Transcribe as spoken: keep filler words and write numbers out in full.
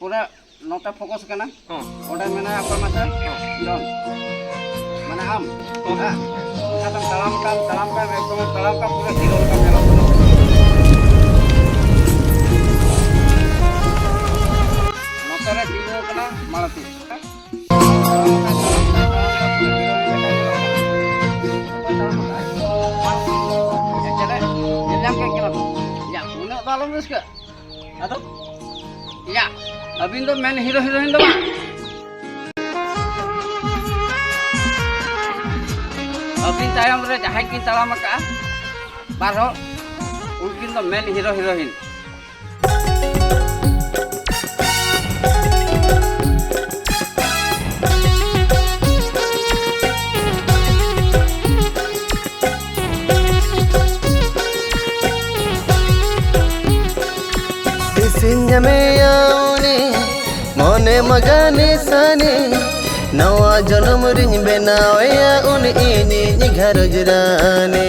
ᱯᱩᱨᱟᱹ ᱱᱚᱛᱮ ᱯᱷᱳᱠᱟᱥ ᱠᱟᱱᱟ᱾ ᱦᱚᱸ᱾ ᱚᱸᱰᱮ ᱢᱮᱱᱟᱭᱟ ᱚᱠᱚᱭ ᱢᱟᱥᱮ? ᱦᱚᱸ᱾ ᱡᱚᱱ᱾ ᱢᱟᱱᱮ ᱟᱢ᱾ ᱦᱚᱸ᱾ ᱦᱮᱸ᱾ ᱮᱱᱠᱷᱟᱱ ᱛᱟᱲᱟᱢ ᱠᱟᱱ, ᱛᱟᱲᱟᱢ ᱠᱟᱱ, ᱮᱠᱫᱚᱢ ᱛᱟᱲᱟᱢ ᱠᱟᱱ, ᱯᱩᱨᱟᱹ ᱦᱤᱨᱳ ᱞᱮᱠᱟ ᱧᱮᱞᱚᱜ ᱠᱟᱱᱟ᱾ ᱱᱚᱛᱮ ᱨᱮ ᱛᱤᱸᱜᱩ ᱟᱠᱟᱱᱟ ᱢᱟᱞᱚᱛᱤ᱾ ᱧᱮᱞ ᱧᱟᱢ ᱠᱮᱫ ᱠᱤᱱᱟ ᱠᱚ᱾ ᱭᱟ, ᱩᱱᱟᱹᱜ ᱫᱚ ᱟᱞᱚᱢ ᱨᱟᱹᱥᱠᱟᱹᱜ᱾ ᱟᱫᱚ? ᱭᱟ, ᱟᱹᱵᱤᱱ ᱫᱚ ᱢᱮᱱ ᱦᱤᱨᱳ ᱦᱤᱨᱳᱭᱤᱱ ᱫᱚ ᱵᱟᱝ᱾ ᱟᱹᱵᱤᱱ ᱛᱟᱭᱚᱢ ᱨᱮ ᱡᱟᱦᱟᱸᱭ ᱠᱤᱱ ᱛᱟᱲᱟᱢ ᱟᱠᱟᱫᱼᱟ, ᱵᱟᱨ ᱦᱚᱲ, ᱩᱱᱠᱤᱱ ᱫᱚ ᱢᱮᱱ ᱦᱤᱨᱳ ᱦᱤᱨᱳᱭᱤᱱ᱾ ᱛᱤᱥᱤᱧ ᱧᱟᱢᱮᱭᱟ ᱩᱱᱤ ᱢᱚᱱᱮ ᱢᱟᱜᱟᱱᱤ ᱥᱟᱱᱤ, ᱱᱟᱣᱟ ᱡᱚᱱᱚᱢ ᱨᱤᱧ ᱵᱮᱱᱟᱣᱮᱭᱟ ᱩᱱᱤ ᱤᱧᱤᱡ ᱜᱷᱟᱨᱚᱸᱡᱽ ᱨᱟᱱᱤ᱾